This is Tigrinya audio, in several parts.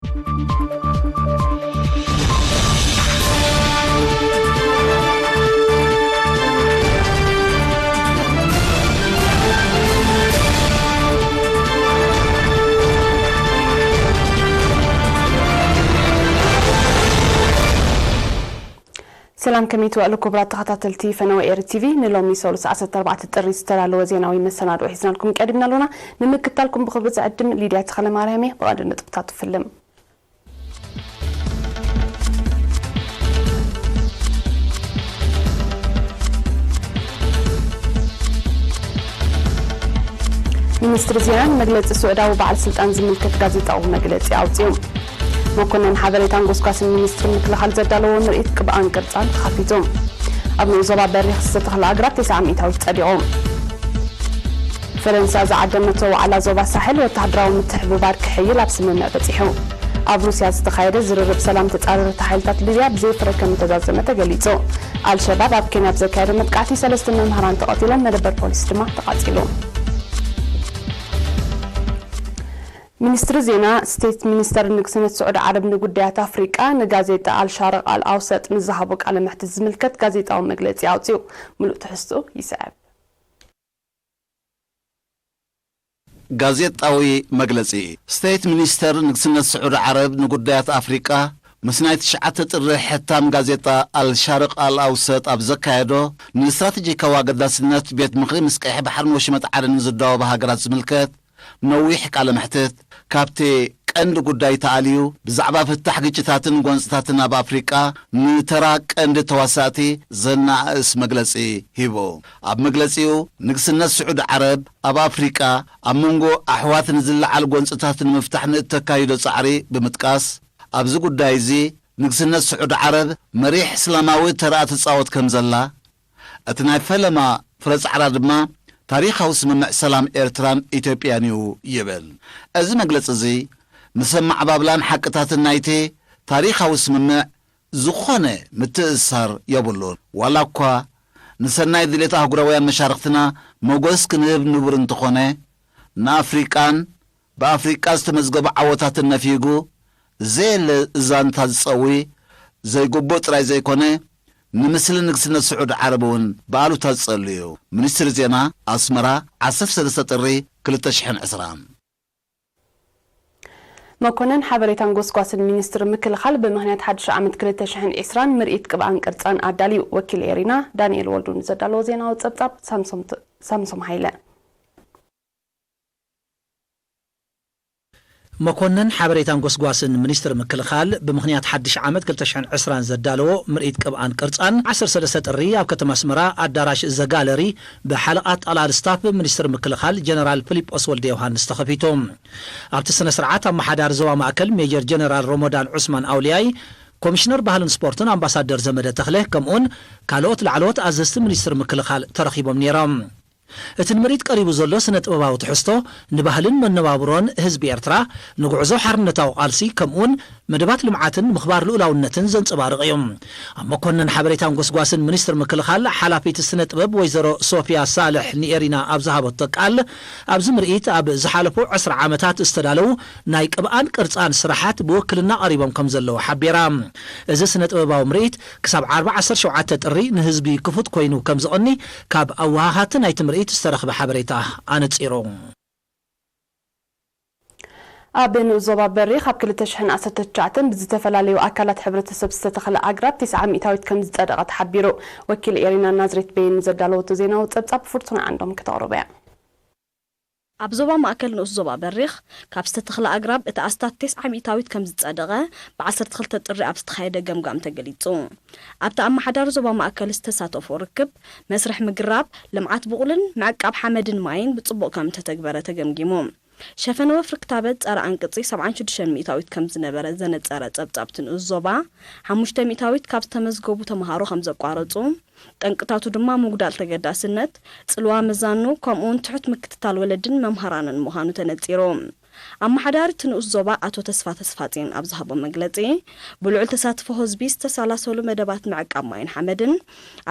ሰላም፣ ከመይ ትውዕሉ ክቡራት ተኸታተልቲ ፈነወ ኤሪ ቲቪ? ንሎሚ ሰሉስ ዓሰርተ ኣርባዕተ ጥሪ ዝተዳለወ ዜናዊ መሰናድኦ ሒዝናልኩም ቀሪብና ኣሎና። ንምክትታልኩም ብኽብሪ ዝዕድም ሊድያ ተኽለ ማርያም እየ። ብቐንዲ ነጥብታቱ ፍልም። ሚኒስትሪ ዜናን መግለጺ ስዑዳዊ በዓል ስልጣን ዝምልከት ጋዜጣዊ መግለጺ ኣውጺኡ። መኮነን ሓበሬታን ጎስጓስን ሚኒስትሪ ምክልኻል ዘዳለዎ ምርኢት ቅብኣን ቅርጻን ተኸፊቱ። ኣብ ንኡስ ዞባ በሪኽ ዝተተኽለ ኣግራብ ተስዓ ሚእታዊት ጸዲቑ። ፈረንሳ ዝዓደመቶ ዋዕላ ዞባ ሳሕል ወተሃደራዊ ምትሕብባር ክሕይል ኣብ ስምምዕ በጺሑ። ኣብ ሩስያ ዝተኻየደ ዝርርብ ሰላም ተጻረርቲ ሓይልታት ሊብያ ብዘይ ፍረ ከም ዝተዛዘመ ተገሊጹ። ኣልሸባብ ኣብ ኬንያ ኣብ ዘካየዶ መጥቃዕቲ ሰለስተ መምህራን ተቐቲሎም፣ መደበር ፖሊስ ድማ ተቓጺሉ። ሚኒስትሪ ዜና፣ ስቴት ሚኒስተር ንግስነት ስዑዲ ዓረብ ንጉዳያት ኣፍሪቃ ንጋዜጣ ኣልሻርቕ ኣል ኣውሰጥ ንዝሃቦ ቃለ መሕትት ዝምልከት ጋዜጣዊ መግለጺ ኣውጺኡ። ምሉእ ትሕዝትኡ ይስዕብ። ጋዜጣዊ መግለጺ። ስቴት ሚኒስተር ንግስነት ስዑዲ ዓረብ ንጉዳያት ኣፍሪቃ፣ ምስ ናይ ትሽዓተ ጥሪ ሕታም ጋዜጣ ኣልሻርቕ ኣል ኣውሰጥ ኣብ ዘካየዶ፣ ንስትራተጂካዊ ኣገዳስነት ቤት ምኽሪ ምስ ቀይሕ ባሕርን ወሽመጥ ዓደንን ዝዳወባ ሃገራት ዝምልከት ነዊሕ ቃለ መሕትት፣ ካብቲ ቀንዲ ጉዳይ ተኣልዩ፣ ብዛዕባ ፍታሕ ግጭታትን ጎንጽታትን ኣብ ኣፍሪቃ ንተራ ቀንዲ ተዋሳእቲ ዘነኣእስ መግለጺ ሂቡ። ኣብ መግለጺኡ፣ ንግስነት ስዑዲ ዓረብ ኣብ ኣፍሪቃ ኣብ መንጎ ኣሕዋት ንዝለዓል ጎንጽታት ንምፍታሕ ንእተካይዶ ጻዕሪ ብምጥቃስ፣ ኣብዚ ጉዳይ እዚ ንግስነት ስዑዲ ዓረብ መሪሕ እስላማዊ ተራ ትጻወት ከም ዘላ፣ እቲ ናይ ፈለማ ፍረ ጻዕራ ድማ ታሪኻዊ ስምምዕ ሰላም ኤርትራን ኢትዮጵያን እዩ ይብል። እዚ መግለጺ እዚ ምስ ኣመዓባብላን ሓቅታትን ናይቲ ታሪኻዊ ስምምዕ ዝኾነ ምትእስሳር የብሉን። ዋላ እኳ ንሰናይ ድሌት ኣህጉራውያን መሻርኽትና መጎስ ክንህብ ንቡር እንተኾነ፣ ንኣፍሪቃን ብኣፍሪቃ ዝተመዝገቡ ዓወታትን ነፊጉ፣ ዘየለ ዛንታ ዝጸዊ ዘይግቡእ ጥራይ ዘይኮነ፣ ንምስሊ ንግስነት ስዑዲ ዓረብ እውን ብኣሉታ ዝጸሉ እዩ። ሚኒስትሪ ዜና ኣስመራ፣ ዓሰርተ ሰለስተ ጥሪ ክልተ ሽሕን ዕስራን። መኮነን ሓበሬታን ጎስጓስን ሚኒስትሪ ምክልኻል ብምኽንያት ሓድሽ ዓመት ክልተ ሽሕን ዕስራን ምርኢት ቅብኣን ቅርጻን ኣዳልዩ። ወኪል ኤሪና ዳንኤል ወልዱ ንዘዳለዎ ዜናዊ ጸብጻብ ሳምሶም ት-፣ ሳምሶም ሃይለ። መኮነን ሓበሬታን ጎስጓስን ሚኒስትሪ ምክልኻል ብምኽንያት ሓድሽ ዓመት ክልተ ሽሕን ዕስራን ዘዳለዎ ምርኢት ቅብኣን ቅርጻን ዓሰርተ ሰለስተ ጥሪ ኣብ ከተማ ኣስመራ ኣዳራሽ ዘጋለሪ ብሓለቓ ጠቕላሊ ስታፍ ሚኒስትሪ ምክልኻል ጀነራል ፊሊጶስ ወልደ ዮሃንስ ተኸፊቱ። ኣብቲ ስነ ስርዓት ኣመሓዳሪ ዞባ ማእከል ሜጀር ጀነራል ሮሞዳን ዑስማን ኣውልያይ፣ ኮሚሽነር ባህልን ስፖርትን ኣምባሳደር ዘመደ ተኽለ ከምኡውን ካልኦት ላዕለዎት ኣዘዝቲ ሚኒስትሪ ምክልኻል ተረኺቦም ነይሮም። እቲ ንምርኢት ቀሪቡ ዘሎ ስነ ጥበባዊ ትሕዝቶ ንባህልን መነባብሮን ህዝቢ ኤርትራ፣ ንጉዕዞ ሓርነታዊ ቃልሲ ከምኡውን መደባት ልምዓትን ምኽባር ልኡላውነትን ዘንጸባርቕ እዩ። ኣብ መኮነን ሓበሬታን ጎስጓስን ሚኒስትሪ ምክልኻል ሓላፊት ስነ ጥበብ ወይዘሮ ሶፊያ ሳልሕ ንኤሪና ኣብ ዝሃበቶ ቃል፣ ኣብዚ ምርኢት ኣብ ዝሓለፉ ዕስራ ዓመታት ዝተዳለዉ ናይ ቅብኣን ቅርጻን ስራሓት ብውክልና ቀሪቦም ከም ዘለዉ ሓቢራ። እዚ ስነ ጥበባዊ ምርኢት ክሳብ ዓርቢ ዓሰርተ ሸውዓተ ጥሪ ንህዝቢ ክፉት ኮይኑ ከም ዝቕኒ ካብ ኣወሃሃድቲ ናይቲ ምርኢት ዝተረኽበ ሓበሬታ ኣነጺሩ። ኣብ ንኡስ ዞባ በሪኽ ኣብ ክልተ ሽሕን ዓሰርተ ትሽዓተን ብዝተፈላለዩ ኣካላት ሕብረተሰብ ዝተተኽለ ኣግራብ ተስዓ ሚእታዊት ከም ዝጸደቐ ተሓቢሩ። ወኪል ኤሪና ናዝሬት በየን ንዘዳለወቶ ዜናዊ ጸብጻብ ፍርቱና ዓንዶም ከተቕርቦ እያ። ኣብ ዞባ ማእከል ንኡስ ዞባ በሪኽ ካብ ዝተተኽለ ኣግራብ እቲ ኣስታት ተስዓ ሚእታዊት ከም ዝጸደቐ ብ ዓሰርተ ክልተ ጥሪ ኣብ ዝተኻየደ ገምጋም ተገሊጹ። ኣብቲ ኣመሓዳሪ ዞባ ማእከል ዝተሳተፎ ርክብ፣ መስርሕ ምግራብ፣ ልምዓት ብቑልን ምዕቃብ ሓመድን ማይን ብጽቡቕ ከም እተተግበረ ተገምጊሙ። ሸፈነ ወፍሪ ክታበት ጸረ ኣንቅጺ ሰብዓን ሽዱሽተን ሚእታዊት ከም ዝነበረ ዘነጸረ ጸብጻብ እቲ ንኡስ ዞባ፣ ሓሙሽተ ሚእታዊት ካብ ዝተመዝገቡ ተመሃሮ ከም ዘቋረጹ፣ ጠንቅታቱ ድማ ምጉዳል ተገዳስነት፣ ጽልዋ መዛኑ፣ ከምኡውን ትሑት ምክትታል ወለድን መምሃራንን ምዃኑ ተነጺሩ። ኣመሓዳሪ እቲ ንኡስ ዞባ ኣቶ ተስፋ ተስፋጽዮን ኣብ ዝሃቦ መግለጺ፣ ብልዑል ተሳትፎ ህዝቢ ዝተሰላሰሉ መደባት ምዕቃብ ማይን ሓመድን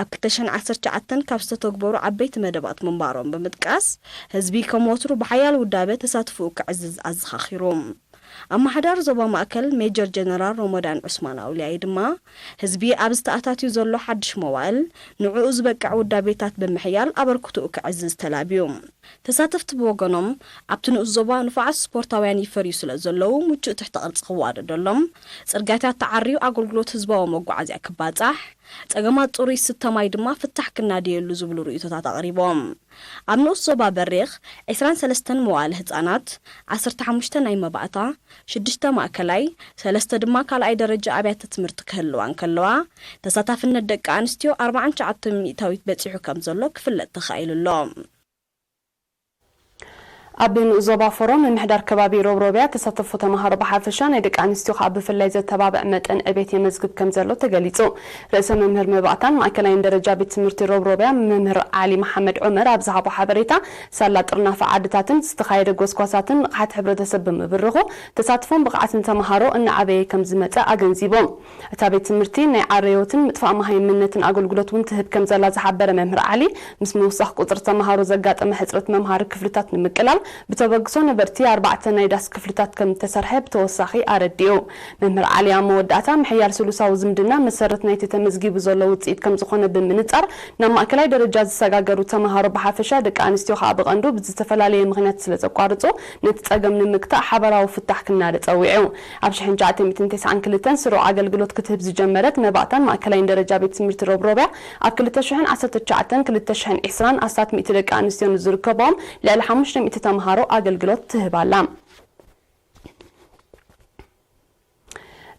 ኣብ ክልተ ሽሕን ዓሰርተ ትሽዓተን ካብ ዝተተግበሩ ዓበይቲ መደባት ምንባሮም ብምጥቃስ፣ ህዝቢ ከም ወትሩ ብሓያል ውዳበ ተሳትፎኡ ከዕዝዝ ኣዘኻኺሩ። ኣመሓዳሪ ዞባ ማእከል ሜጀር ጀነራል ሮሞዳን ዑስማን ኣውልያይ ድማ፣ ህዝቢ ኣብ ዝተኣታትዩ ዘሎ ሓድሽ መዋእል ንዕኡ ዝበቅዕ ውዳቤታት ብምሕያል ኣበርክትኡ ከዕዝዝ ተላብዩ። ተሳተፍቲ ብወገኖም፣ ኣብቲ ንኡስ ዞባ ንፉዓት ስፖርታውያን ይፈርዩ ስለ ዘለዉ፣ ምቹእ ትሕተ ቅርጺ ክዋደደሎም፣ ጽርግያታት ተዓርዩ ኣገልግሎት ህዝባዊ መጓዓዝያ ክባጻሕ፣ ጸገማት ጽሩይ ስተ ማይ ድማ ፍታሕ ክናደየሉ ዝብሉ ርእይቶታት ኣቕሪቦም። ኣብ ንኡስ ዞባ በሪኽ፣ ዕስራን ሰለስተን መዋእለ ህጻናት፣ ዓሰርተ ሓሙሽተ ናይ መባእታ፣ ሽዱሽተ ማእከላይ፣ ሰለስተ ድማ ካልኣይ ደረጃ ኣብያተ ትምህርቲ ክህልዋ እንከለዋ፣ ተሳታፍነት ደቂ ኣንስትዮ ኣርብዓን ትሽዓተን ሚእታዊት በጺሑ ከም ዘሎ ክፍለጥ ተኻኢሉ ኣሎ። ኣብ ንኡስ ዞባ ፎሮም ምምሕዳር ከባቢ ሮብሮብያ ተሳተፎ ተምሃሮ ብሓፈሻ ናይ ደቂ ኣንስትዮ ከዓ ብፍላይ ዘተባብዕ መጠን ዕቤት የመዝግብ ከም ዘሎ ተገሊጹ። ርእሰ መምህር መባእታን ማእከላይን ደረጃ ቤት ትምህርቲ ሮብሮብያ መምህር ዓሊ መሓመድ ዑመር ኣብ ዝሃቦ ሓበሬታ፣ ሳላ ጥርናፈ ዓድታትን ዝተኻየደ ጎስጓሳትን ንቕሓት ሕብረተሰብ ብምብርኹ፣ ተሳትፎን ብቕዓትን ተምሃሮ እናዓበየ ከም ዝመጸ ኣገንዚቦም። እታ ቤት ትምህርቲ ናይ ዓረዮትን ምጥፋእ መሃይምነትን ኣገልግሎት እውን ትህብ ከም ዘላ ዝሓበረ መምህር ዓሊ፣ ምስ ምውሳኽ ቁጽሪ ተምሃሮ ዘጋጠመ ሕጽረት መምሃሪ ክፍልታት ንምቅላል ብተበግሶ ነበርቲ ኣርባዕተ ናይ ዳስ ክፍልታት ከም እተሰርሐ ብተወሳኺ ኣረዲኡ። መምህር ዓሊ ኣብ መወዳእታ፣ ምሕያል ስሉሳዊ ዝምድና መሰረት ናይቲ ተመዝጊቡ ዘሎ ውጽኢት ከም ዝኾነ ብምንጻር፣ ናብ ማእከላይ ደረጃ ዝሰጋገሩ ተምሃሮ ብሓፈሻ፣ ደቂ ኣንስትዮ ከኣ ብቐንዱ ብዝተፈላለየ ምኽንያት ስለ ዘቋርጹ፣ ነቲ ጸገም ንምግታእ ሓባራዊ ፍታሕ ክናደ ጸዊዑ። ኣብ ሽሕን ትሽዓተ ሚእትን ተስዓን ክልተን ስሩዕ ኣገልግሎት ክትህብ ዝጀመረት መባእታን ማእከላይን ደረጃ ቤት ትምህርቲ ሮብሮብያ፣ ኣብ ክልተ ሽሕን ዓሰርተ ትሽዓተን ክልተ ሽሕን ዕስራን ኣስታት ሚእቲ ደቂ ኣንስትዮ ንዝርከብኦም ልዕሊ ሓሙሽተ ሚእቲ ተምሃሮ ኣገልግሎት ትህብ ኣላ።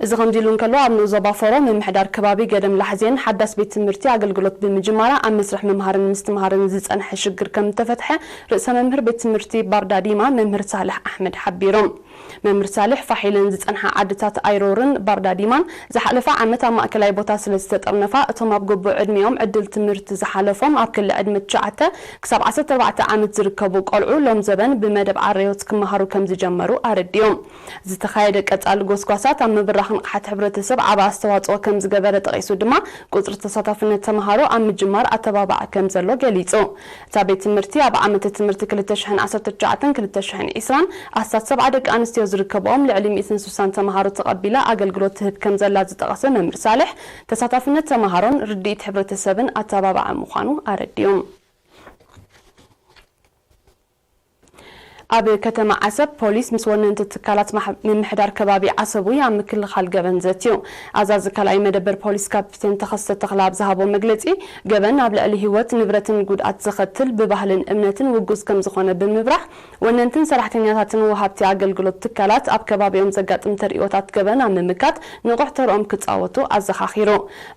እዚ ከምዚ ኢሉ እንከሎ፣ ኣብ ንኡስ ዞባ ፎሮ ምምሕዳር ከባቢ ገደም ላሕዜን ሓዳስ ቤት ትምህርቲ ኣገልግሎት ብምጅማራ ኣብ መስርሕ ምምሃርን ምስትምሃርን ዝጸንሐ ሽግር ከም እተፈትሐ ርእሰ መምህር ቤት ትምህርቲ ባርዳዲማ መምህር ሳልሕ ኣሕመድ ሓቢሩ። መምህር ሳልሕ፣ ፋሕ ኢለን ዝጸንሓ ዓድታት ኣይሮርን ባርዳዲማን ዝሓለፈ ዓመት ኣብ ማእከላይ ቦታ ስለ ዝተጠርነፋ፣ እቶም ኣብ ግቡእ ዕድሚኦም ዕድል ትምህርቲ ዝሓለፎም ኣብ ክሊ ዕድመ ትሽዓተ ክሳብ ዓሰርተ ኣርባዕተ ዓመት ዝርከቡ ቆልዑ ሎም ዘበን ብመደብ ዓረዮት ክመሃሩ ከም ዝጀመሩ ኣረዲኡ። ዝተኻየደ ቀጻሊ ጎስጓሳት ኣብ ምብራኽ ንቕሓት ሕብረተሰብ ዓቢ ኣስተዋጽኦ ከም ዝገበረ ጠቒሱ ድማ፣ ቁጽሪ ተሳታፍነት ተምሃሮ ኣብ ምጅማር ኣተባባዕ ከም ዘሎ ገሊጹ። እታ ቤት ትምህርቲ ኣብ ዓመተ ትምህርቲ ክልተ ሽሕን ዓሰርተ ትሽዓተን ክልተ ሽሕን ዕስራን ኣስታት ሰብዓ ደቂ ኣንስትዮ ዝርከብኦም ልዕሊ ሚእትን ስሳን ተምሃሮ ተቐቢላ ኣገልግሎት ትህብ ከም ዘላ ዝጠቐሰ መምህር ሳልሕ፣ ተሳታፍነት ተምሃሮን ርድኢት ሕብረተሰብን ኣተባባዒ ምዃኑ ኣረዲኡ። ኣብ ከተማ ዓሰብ ፖሊስ ምስ ወነንቲ ትካላት ማሕ-፣ ምምሕዳር ከባቢ ዓሰብ ውይ ኣብ ምክልኻል ገበን ዘትዩ። ኣዛዚ ካልኣይ መደበር ፖሊስ ካፕቴን ተኸስተ ተኽለ ኣብ ዝሃቦ መግለጺ፣ ገበን ኣብ ልዕሊ ህይወት ንብረትን ጉድኣት ዘኸትል ብባህልን እምነትን ውጉዝ ከም ዝኾነ ብምብራህ፣ ወነንትን ሰራሕተኛታትን ወሃብቲ ኣገልግሎት ትካላት ኣብ ከባቢኦም ዘጋጥም ተርእዮታት ገበን ኣብ ምምካት ንቑሕ ተርኦም ክጻወቱ ኣዘኻኺሩ።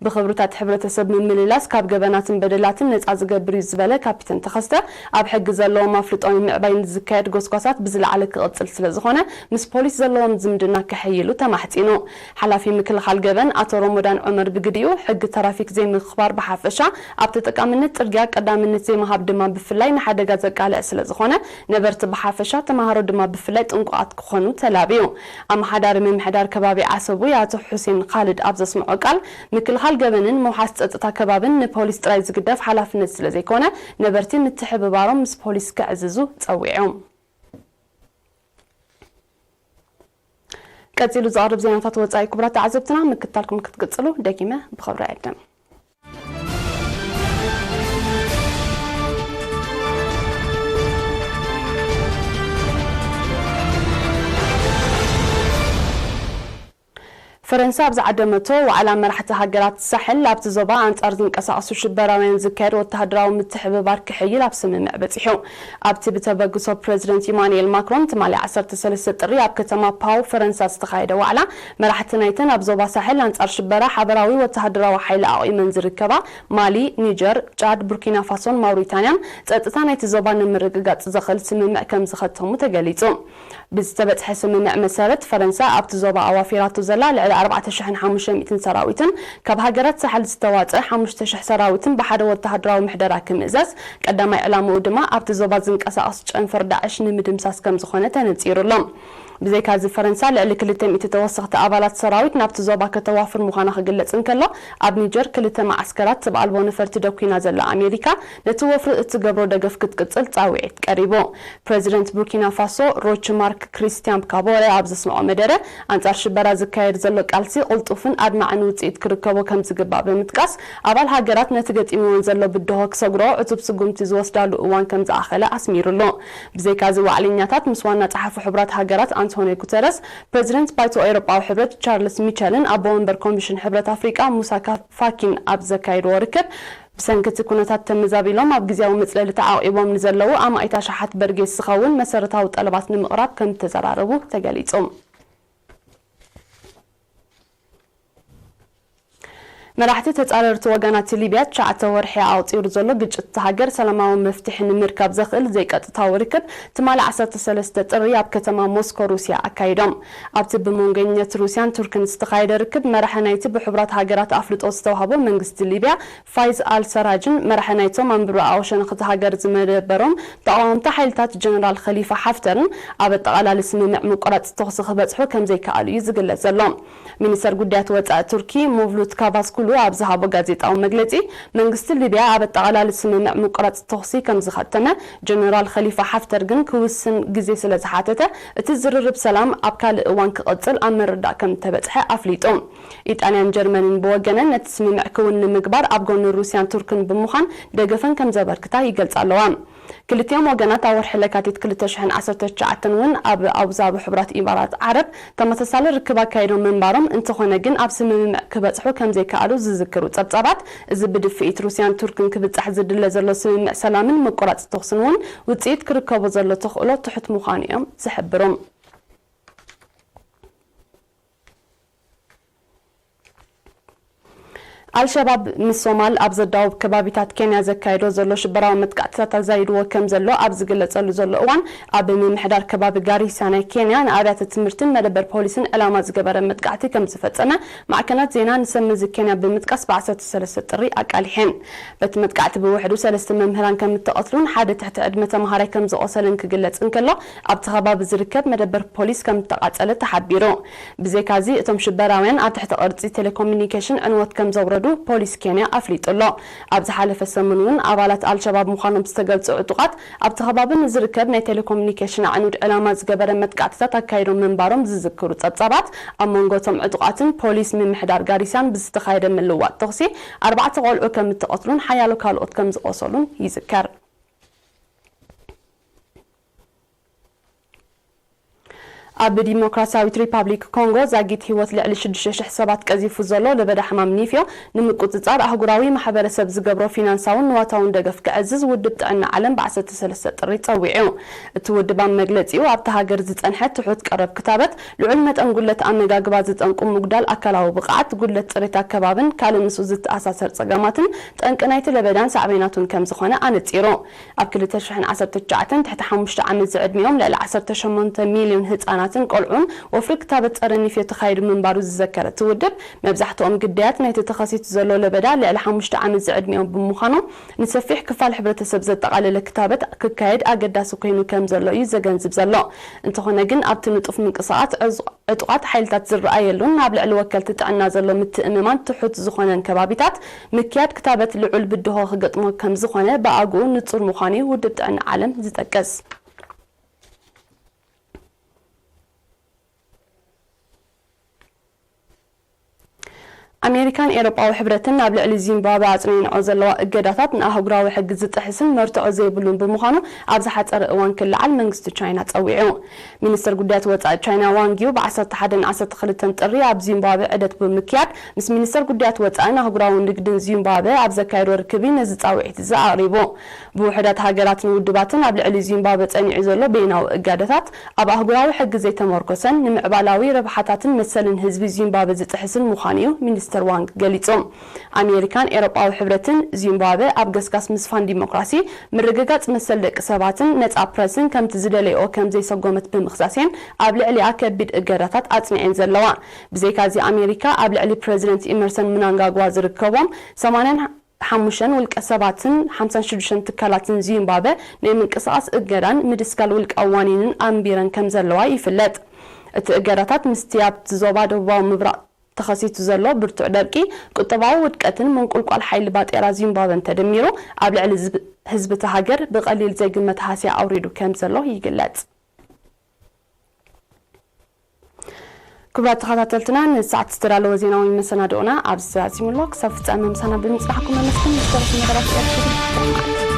ብኽብርታት ሕብረተሰብ ምምልላስ ካብ ገበናትን በደላትን ነጻ ዝገብር እዩ ዝበለ ካፕቴን ተኸስተ፣ ኣብ ሕጊ ዘለዎም ኣፍልጦ ንምዕባይ ንዝካየድ ጎስጓሳት ብዝለዓለ ክቕጽል ስለ ዝኾነ፣ ምስ ፖሊስ ዘለዎም ዝምድና ከሐይሉ ተማሕጺኑ። ሓላፊ ምክልኻል ገበን ኣቶ ሮሞዳን ዑመር ብግዲኡ፣ ሕጊ ትራፊክ ዘይምኽባር ብሓፈሻ፣ ኣብ ተጠቃምነት ጽርግያ ቀዳምነት ዘይምሃብ ድማ ብፍላይ ንሓደጋ ዘቃልዕ ስለ ዝኾነ፣ ነበርቲ ብሓፈሻ፣ ተምሃሮ ድማ ብፍላይ ጥንቁቓት ክኾኑ ተላብዩ። ኣመሓዳሪ ምምሕዳር ከባቢ ዓሰብ ውይ ኣቶ ሑሴን ኻልድ ኣብ ዘስምዖ ቃል፣ ምክልኻል ገበንን ምውሓስ ጸጥታ ከባብን ንፖሊስ ጥራይ ዝግደፍ ሓላፍነት ስለ ዘይኮነ፣ ነበርቲ ምትሕብባሮም ምስ ፖሊስ ከዕዝዙ ጸዊዑ። ቀጺሉ ዝቐርብ ዜናታት ወጻኢ። ክቡራት ተዓዘብትና፣ ምክትታልኩም ክትቅጽሉ ደጊመ ብኽብሪ እዕድም። ፈረንሳ ኣብ ዝዓደመቶ ዋዕላ መራሕቲ ሃገራት ሳሕል፣ ኣብቲ ዞባ ኣንጻር ዝንቀሳቐሱ ሽበራውያን ዝካየድ ወተሃደራዊ ምትሕብባር ክሕይል ኣብ ስምምዕ በጺሑ። ኣብቲ ብተበግሶ ፕረዚደንት ኢማኑኤል ማክሮን ትማሊ ዓሰርተ ሰለስተ ጥሪ ኣብ ከተማ ፓው ፈረንሳ ዝተኻየደ ዋዕላ፣ መራሕቲ ናይተን ኣብ ዞባ ሳሕል ኣንጻር ሽበራ ሓበራዊ ወተሃደራዊ ሓይሊ ኣቑመን ዝርከባ ማሊ፣ ኒጀር፣ ጫድ፣ ቡርኪና ፋሶን ማውሪታንያን ጸጥታ ናይቲ ዞባ ንምርግጋጽ ዘኽእል ስምምዕ ከም ዝኸተሙ ተገሊጹ። ብዝተበጽሐ ስምምዕ መሰረት፣ ፈረንሳ ኣብቲ ዞባ ኣዋፊራቶ ዘላ ልዕሊ ኣርባዕተ ሽሕን ሓሙሽተ ሚእትን ሰራዊትን ካብ ሃገራት ሳሕል ዝተዋጸ ሓሙሽተ ሽሕ ሰራዊትን ብሓደ ወተሃደራዊ ምሕደራ ክምእዘዝ፣ ቀዳማይ ዕላምኡ ድማ ኣብቲ ዞባ ዝንቀሳቐስ ጨንፈር ዳዕሽ ንምድምሳስ ከም ዝኾነ ተነጺሩ ኣሎ። ብዘይካዚ ፈረንሳ ልዕሊ ክልተ ሚእቲ ተወሰኽቲ ኣባላት ሰራዊት ናብቲ ዞባ ከተዋፍር ምዃና ክግለጽ እንከሎ፣ ኣብ ኒጀር ክልተ መዓስከራት ሰብ ኣልቦ ነፈርቲ ደኲና ዘላ ኣሜሪካ ነቲ ወፍሪ እትገብሮ ደገፍ ክትቅጽል ጻውዒት ቀሪቡ። ፕረዚደንት ቡርኪና ፋሶ ሮች ማርክ ክሪስቲያን ካቦረ ኣብ ዘስምዖ መደረ፣ ኣንጻር ሽበራ ዝካየድ ዘሎ ቃልሲ ቅልጡፍን ኣድማዕን ውጽኢት ክርከቦ ከም ዝግባእ ብምጥቃስ፣ ኣባል ሃገራት ነቲ ገጢምወን ዘሎ ብድሆ ክሰግሮ ዕቱብ ስጉምቲ ዝወስዳሉ እዋን ከም ዝኣኸለ ኣስሚሩሉ። ብዘይካዚ ዋዕለኛታት ምስ ዋና ጸሓፊ ሕቡራት ሃገራት ኣንቶኒዮ ጉተረስ፣ ፕረዚደንት ባይቶ ኤውሮጳዊ ሕብረት ቻርልስ ሚቸልን ኣቦ ወንበር ኮሚሽን ሕብረት ኣፍሪቃ ሙሳ ካ- ፋኪን ኣብ ዘካየድዎ ርክብ፣ ብሰንኪ እቲ ኩነታት ተመዛቢሎም ኣብ ግዝያዊ መጽለሊ ተዓቒቦም ንዘለዉ ኣማኢት ኣሽሓት በርጌስ ዝኸውን መሰረታዊ ጠለባት ንምቕራብ ከም ዝተዘራረቡ ተገሊጹ። መራሕቲ ተጻረርቲ ወገናት ሊብያ ትሽዓተ ወርሒ ኣቑጺሩ ዘሎ ግጭት እታ ሃገር ሰላማዊ መፍትሒ ንምርካብ ዘኽእል ዘይቀጥታዊ ርክብ ትማሊ ዓሰርተ ሰለስተ ጥሪ ኣብ ከተማ ሞስኮ ሩስያ ኣካይዶም። ኣብቲ ብመንጎ ሩስያን ቱርክን ዝተኻየደ ርክብ መራሒ ናይቲ ብሕቡራት ሃገራት ኣፍልጦ ዝተዋህቦ መንግስቲ ሊብያ ፋይዝ ኣል ሰራጅን መራሒ ናይቶም ኣንብሮ ኣውሸነኽቲ ሃገር ዝመደበሮም ተቓወምቲ ሓይልታት ጀነራል ኸሊፋ ሓፍተርን ኣብ ኣጠቓላሊ ስምምዕ ምቁራጽ ተኹሲ ክበጽሑ ከም ዘይከኣሉ እዩ ዝግለጽ ዘሎ። ሚኒስተር ጉዳያት ወጻኢ ቱርኪ ሙቭሉት ካቫስኩሉ ኣብ ዝሃቦ ጋዜጣዊ መግለጺ፣ መንግስቲ ሊብያ ኣብ ኣጠቓላሊ ስምምዕ ምቁራጽ ተኹሲ ከም ዝኸተመ፣ ጀነራል ኸሊፋ ሓፍተር ግን ክውስን ግዜ ስለ ዝሓተተ፣ እቲ ዝርርብ ሰላም ኣብ ካልእ እዋን ክቕጽል ኣብ ምርዳእ ከም እተበጽሐ ኣፍሊጡ። ኢጣልያን ጀርመንን ብወገነን ነቲ ስምምዕ ክውን ንምግባር ኣብ ጎኒ ሩስያን ቱርክን ብምዃን ደገፈን ከም ዘበርክታ ይገልጻ ኣለዋ። ክልቲኦም ወገናት ኣብ ወርሒ ለካቲት ክልተ ሽሕን ዓሰርተ ትሽዓተን እውን ኣብ ኣቡዛቢ ሕቡራት ኢማራት ዓረብ ተመሳሳሊ ርክብ ኣካይዶም ምንባሮም፣ እንተኾነ ግን ኣብ ስምምዕ ክበጽሑ ከም ዘይከኣሉ ዝዝክሩ ጸብጻባት፣ እዚ ብድፍኢት ሩስያን ቱርክን ክብጻሕ ዝድለ ዘሎ ስምምዕ ሰላምን ምቁራጽ ተኹስን እውን ውጽኢት ክርከቦ ዘሎ ተኽእሎ ትሑት ምዃኑ እዮም ዝሕብሩ። ኣልሸባብ ምስ ሶማል ኣብ ዘዳውብ ከባቢታት ኬንያ ዘካየዶ ዘሎ ሽበራዊ መጥቃዕትታት ኣዛይድዎ ከም ዘሎ ኣብ ዝግለጸሉ ዘሎ እዋን፣ ኣብ ምምሕዳር ከባቢ ጋሪሳ ናይ ኬንያ ንኣብያተ ትምህርትን መደበር ፖሊስን ዕላማ ዝገበረ መጥቃዕቲ ከም ዝፈጸመ ማዕከናት ዜና ንሰምዚ ኬንያ ብምጥቃስ ብ ዓሰርተ ሰለስተ ጥሪ ኣቃሊሐን። በቲ መጥቃዕቲ ብውሕዱ ሰለስተ መምህራን ከም እተቐትሉን ሓደ ትሕቲ ዕድመ ተምሃራይ ከም ዝቖሰለን ክግለጽ እንከሎ፣ ኣብቲ ከባቢ ዝርከብ መደበር ፖሊስ ከም እተቓጸለ ተሓቢሩ። ብዘይካዚ፣ እቶም ሽበራውያን ኣብ ትሕቲ ቅርጺ ቴሌኮሙኒኬሽን ዕንወት ከም ዘውረዱ ፖሊስ ኬንያ ኣፍሊጡ ኣሎ። ኣብ ዝሓለፈ ሰሙን እውን ኣባላት ኣልሸባብ ምዃኖም ዝተገልጹ ዕጡቓት፣ ኣብቲ ከባቢ ንዝርከብ ናይ ቴሌኮሙኒኬሽን ኣዕኑድ ዕላማ ዝገበረ መጥቃዕትታት ኣካይዶም ምንባሮም ዝዝክሩ ጸብጻባት፣ ኣብ መንጎ እቶም ዕጡቓትን ፖሊስ ምምሕዳር ጋሪሳን ብዝተኻየደ ምልዋጥ ተኹሲ ኣርባዕተ ቆልዑ ከም እተቐትሉን ሓያሎ ካልኦት ከም ዝቖሰሉን ይዝከር። ኣብ ዲሞክራሲያዊት ሪፓብሊክ ኮንጎ ዛጊት ህይወት ልዕሊ ሽዱሽተ ሽሕ ሰባት ቀዚፉ ዘሎ ለበዳ ሕማም ኒፍዮ ንምቁጽጻር ኣህጉራዊ ማሕበረሰብ ዝገብሮ ፊናንሳውን ንዋታውን ደገፍ ክዕዝዝ ውድብ ጥዕና ዓለም ብ ዓሰርተ ሰለስተ ጥሪ ጸዊዑ። እቲ ውድብ ኣብ መግለጺኡ፣ ኣብታ ሃገር ዝጸንሐ ትሑት ቀረብ ክታበት፣ ልዑል መጠን ጉድለት ኣመጋግባ ዝጠንቁ ምጉዳል ኣካላዊ ብቕዓት፣ ጉድለት ጽሬት ኣከባብን ካልእ ምስኡ ዝተኣሳሰር ጸገማትን ጠንቂ ናይቲ ለበዳን ሳዕቤናቱን ከም ዝኾነ ኣነጺሩ። ኣብ ክልተ ሽሕን ዓሰርተ ትሽዓተን ትሕቲ ሓሙሽተ ዓመት ዝዕድሚኦም ልዕሊ ዓሰርተ ሸሞንተ ሚልዮን ህጻናትን ቆልዑን ወፍሪ ክታበት ጸረ ኒፍዮ ተኻይዱ ምንባሩ ዝዘከረ እቲ ውድብ፣ መብዛሕትኦም ግዳያት ናይቲ ተኸሲቱ ዘሎ ለበዳ ልዕሊ ሓሙሽተ ዓመት ዝዕድሚኦም ብምዃኖም፣ ንሰፊሕ ክፋል ሕብረተሰብ ዘጠቓለለ ክታበት ክካየድ ኣገዳሲ ኮይኑ ከም ዘሎ እዩ ዘገንዝብ ዘሎ። እንተኾነ ግን፣ ኣብቲ ንጡፍ ምንቅስቓስ ዕዙ-፣ ዕጡቓት ሓይልታት ዝረኣየሉን ኣብ ልዕሊ ወከልቲ ጥዕና ዘሎ ምትእምማን ትሑት ዝኾነን ከባቢታት፣ ምክያድ ክታበት ልዑል ብድሆ ክገጥሞ ከም ዝኾነ ብኣግኡ ንጹር ምዃኑ እዩ ውድብ ጥዕና ዓለም ዝጠቅስ። ኣሜሪካን ኤውሮጳዊ ሕብረትን ኣብ ልዕሊ ዚምባብዌ ኣጽኒዕንኦ ዘለዋ እገዳታት ንኣህጉራዊ ሕጊ ዝጥሕስን መርትዖ ዘይብሉን ብምዃኑ፣ ኣብ ዝሓጸረ እዋን ክለዓል መንግስቲ ቻይና ጸዊዑ። ሚኒስተር ጉዳያት ወጻኢ ቻይና ዋንግ ዩ ብ ዓሰርተ ሓደን ዓሰርተ ክልተን ጥሪ ኣብ ዚምባብዌ ዑደት ብምክያድ፣ ምስ ሚኒስተር ጉዳያት ወጻኢን ኣህጉራዊ ንግድን ዚምባብዌ ኣብ ዘካየዶ ርክብ እዩ ነዚ ጻውዒት እዚ ኣቕሪቡ። ብውሑዳት ሃገራትን ውድባትን ኣብ ልዕሊ ዚምባብዌ ጸኒዑ ዘሎ በይናዊ እገዳታት፣ ኣብ ኣህጉራዊ ሕጊ ዘይተመርኮሰን ንምዕባላዊ ረብሓታትን መሰልን ህዝቢ ዚምባብዌ ዝጥሕስን ምዃኑ እዩ ሚኒስተር ዋንግ ገሊጹ። ኣሜሪካን ኤውሮጳዊ ሕብረትን ዚምባብዌ ኣብ ገስጋስ ምስፋን ዲሞክራሲ፣ ምርግጋጽ መሰል ደቂ ሰባትን ነጻ ፕረስን ከምቲ ዝደለይኦ ከም ዘይሰጎመት ብምኽሳስ እየን ኣብ ልዕሊኣ ከቢድ እገዳታት ኣጽኒዐን ዘለዋ። ብዘይካዚ፣ ኣሜሪካ ኣብ ልዕሊ ፕረዚደንት ኢመርሰን ምናንጋግዋ ዝርከቦም ሰማንያን ሓሙሽተን ውልቀ ሰባትን ሓምሳን ሽዱሽተን ትካላትን ዚምባብዌ ናይ ምንቅስቓስ እገዳን ምድስካል ውልቃዊ ዋኒንን ኣንቢረን ከም ዘለዋ ይፍለጥ። እቲ እገዳታት ምስቲ ኣብቲ ዞባ ደቡባዊ ምብራቕ ተኸሲቱ ዘሎ ብርቱዕ ደርቂ፣ ቁጠባዊ ውድቀትን ምንቁልቋል ሓይሊ ባጤራ ዚምባብወን ተደሚሩ ኣብ ልዕሊ ህዝቢ እታ ሃገር ብቐሊል ዘይግመት ሃስያ ኣውሪዱ ከም ዘሎ ይግለጽ። ክቡራት ተኸታተልትና፣ ንሰዓት ዝተዳለወ ዜናዊ መሰናድኦና ኣብዚ ተዛዚሙ ኣሎ። ክሳብ ፍጻመ ምሳና ብምጽናሕኩም ነመስግን። ዝተረፉ መደባት ኤርትቪ